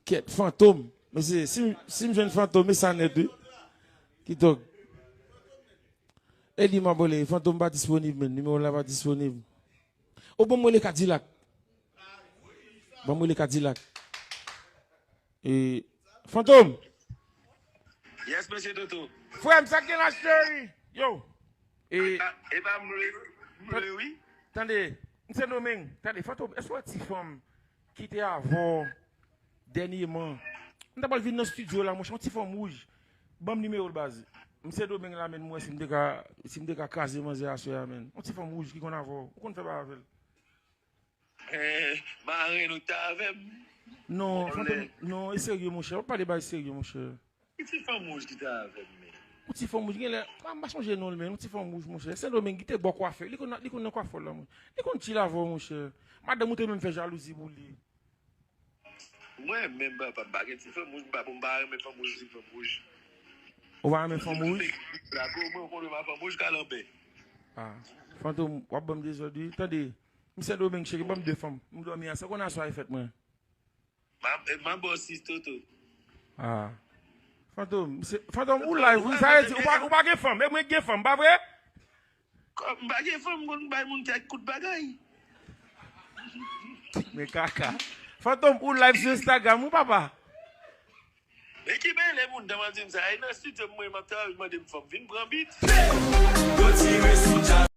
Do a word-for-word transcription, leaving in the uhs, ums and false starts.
Kèt, Fantom. Mesye, si, si m jwenn Fantom, e sa nèt, wi. Kidonk. E li m ap rele, Fantom pa disponib, men. Nimewo l la pa disponib. O, ban m rele Kadilak. Ban m rele Kadilak. E, Fantom. Yes, mesye Toto. Frè m, sa k gen la, cheri? Yo. E, E pa m vle, m vle, wi. Tande, m Sendomeng. Tande, Fantom, èske w wè ti fanm ki te avè w dènyeman? M ta pral vin nan estidyo la, monchè, yon ti fanm wouj. Ban m nimewo l, baz. M Sendomeng la, men, m wè si m te ka, si m te ka kraze manzè aswè a, men. Yon ti fanm wouj ki konn avè w. Ou konn fè bagay avè l. Eh, marenn ou ta avè m? Non, Fantom, non, e serye, monchè. W ap pale bagay serye, monchè. Ki ti fanm wouj ki ta avè m, men? Yon ti fanm wouj, genlè, m pa sonje non l, men yon ti fanm wouj, monchè. Sendomeng, ki te bò kwafè. Li konn, li konn nan kwafè la, monchè. Li konn chill avè w, monchè. Madanm ou te menm fè jalouzi pou li. Mwen menm, papa, m pa gen ti fanm wouj, m pa, m pa renmen fanm wouj, ti fanm wouj. Ou pa renmen fanm wouj? Drago, mwen, ou konn pa fanm wouj, kalanbè. Ah, Fantom, w ap ban m dezòd, wi. Tande, m Sendomeng, cheri, ban m de fanm. M dòmi a, sa konn aswè a e fèt mwen. Ma, ma bò sis Toto. Ah. Fantom, se, Fantom, ou live, wi, sa vle di, ou pa, ou pa gen fanm, e mwen k gen fanm, pa vre? Kòm m pa gen fanm, m konn bay moun kèk kout bagay. Men kaka. Fantom, ou live sou Instagram, wi, papa. E ki bèlè moun, dan m ap di m sa, e nan estidyo m, mwen, m ap travay, mande m fanm, vin pran bit. Yo tire sou djaz.